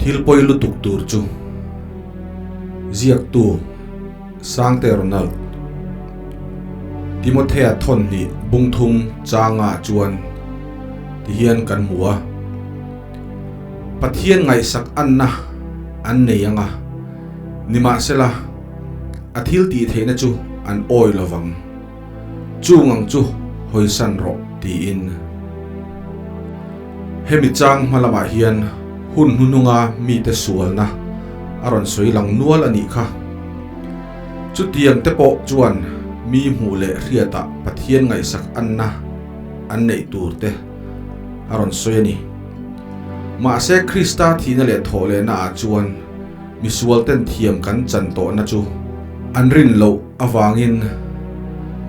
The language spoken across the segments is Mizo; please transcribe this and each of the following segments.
Thil pawi lutuk tur chu ziaktu Sangte Ronald Timothea thawn hnih bungthum changa chuan tihian kan hmu a. Pathian ngaihsak anna an nei anga nimahsela a thil tih theihna chu an awi lovang. Chung ang chu hawisan rawh tiin. Hemi chang hma lamah hian hun hnuhnunga mite sualna a rawn sawi lang nual a nih kha. Chutiang te pawh chuan mi hmuh leh hriatah Pathian ngaihsak anna an neih tur te a rawn sawi a ni. Mahse Krista thihna leh thawhlehna ah chuan misual ten thiam kan chan tawhna chu an rin loh avangin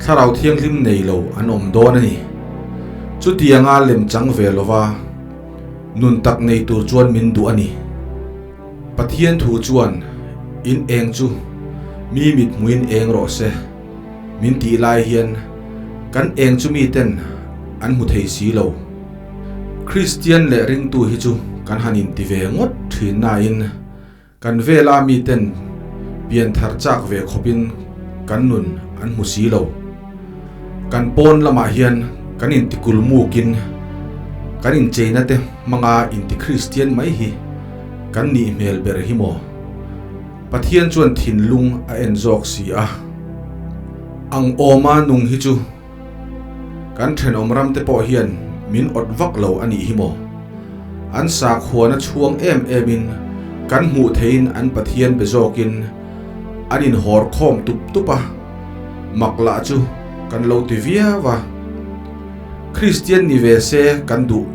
Thlarau Thianghlim nei lo an awm dawn a ni. Chutianga lem chang ve lova nun tak nei tur chuan min duh a ni. Pathian thu chuan in eng chu mi mit hmuin eng rawh se min tih lai hian kan eng chu miten an hmu thei si lo. Kristian leh ringtu hi chu kan han inti ve ngawt thin nain kan vela miten pian thar chak ve khawpin kan nun an hmu si lo. Kan pawn lamah hian kan intikul mukin kan incheina te hmanga inti Kristian mai hi kan nih hmel ber hi maw? Pathian chuan thinlung a en zawk si a. Ang awma nung hi chu. Kan thenawm ram te pawh hian min awt vak lo a nih hi maw? An sakhuana chhuang em em in kan hmuh theihin an Pathian be zawkin an inhawr khawm tup tup a, mak lah chu kan lo ti viau a. Kristian ni ve se kan duh,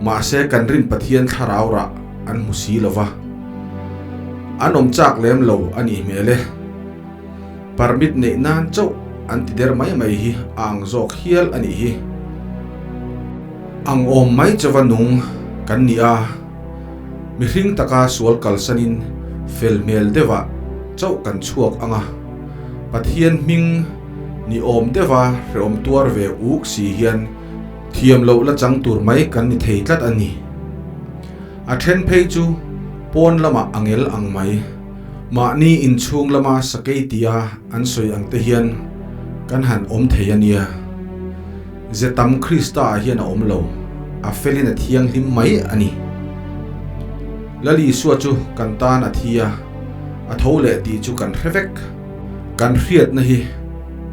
mahse kan rin Pathian thlarau rah an hmu si lo va. An awm chak lem lo a nih hmel e. Permit neih nan chauh an ti der mai mai hi a ang zawk hial a nih hi. Ang awm mai chauva nung kan ni a, mihring taka sual kalsanin fel hmel deuhah chauh kan chhuak ang a, Pathian hming ni awm deuha hrehawm tuar ve uk si hian thiam loh la chang tur mai kan ni thei tlat a ni. A then phei chu pawn lamah a ngel ang mai. Mahni inchhung lama sakei tia an sawi ang te hian kan han awm thei a nia. Ze tam Krista ah hian a awm lo, a felin a thianghlim mai a ni. Lal Isua chu kan tan a thi a, a tho leh tih chu kan hre vek. Kan hriatna hi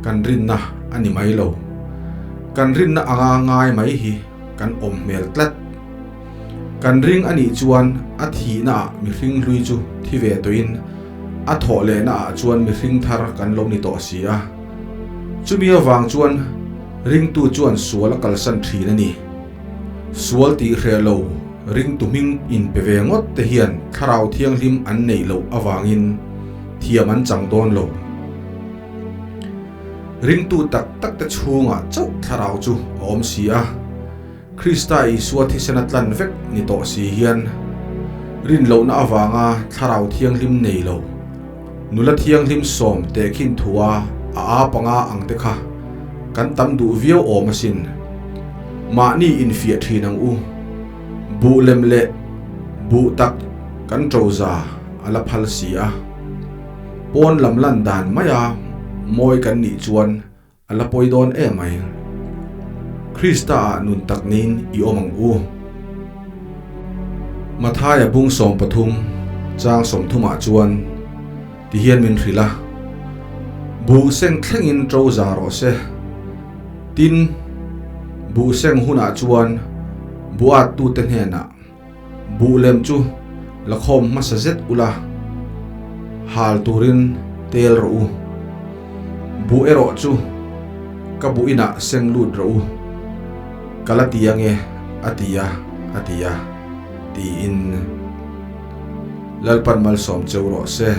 kan rinna a ni mai lo. Kan rinna anga ngai mai hi kan awm hmel tlat. Kan ring a nih chuan a thihna ah mihring hlui chu thi ve tawhin a thawh lehna ah chuan mihring thar kan lo ni tawh si a. Chumi avang chuan ringtu chuan sual a kalsan thin a ni. Sual tih hreh lo ringtu hming inpe ve ngawt te hian thlarau thianghlim an neih loh avangin thiam an chang dawn lo. Ringtu tak tak te chhungah chauh thlarau chu a awm si a. Krista Isua thisen a tlan vek ni tawh si hian rinlohna avanga thlarau thianghlim nei lo, nula thianghlim sawm tehkhin thua a a panga ang te kha kan tam duh viau awm asin. Mahni infiah thin ang u. Buh lem leh buh tak kan ṭoza a la phal si a. Pawn lam lan dan maia mawi kan nih chuan A la pawi dawn em mai. Krista ah nun tak niin i awm ang u. Mathaia bung 13 chang 30 ah chuan ti hian min hrilh a, Buh seng thlengin ṭo za rawh se. Tin, buh seng hunah chuan buattute hnenah Buh lem chu la khawm hmasa zet ula, hal turin tel rawh u. Buh erawh chu ka buh inah seng lut rawh u, ka la ti ange a ti a, a ti a, tiin Lalpan malsawm cheu rawh se.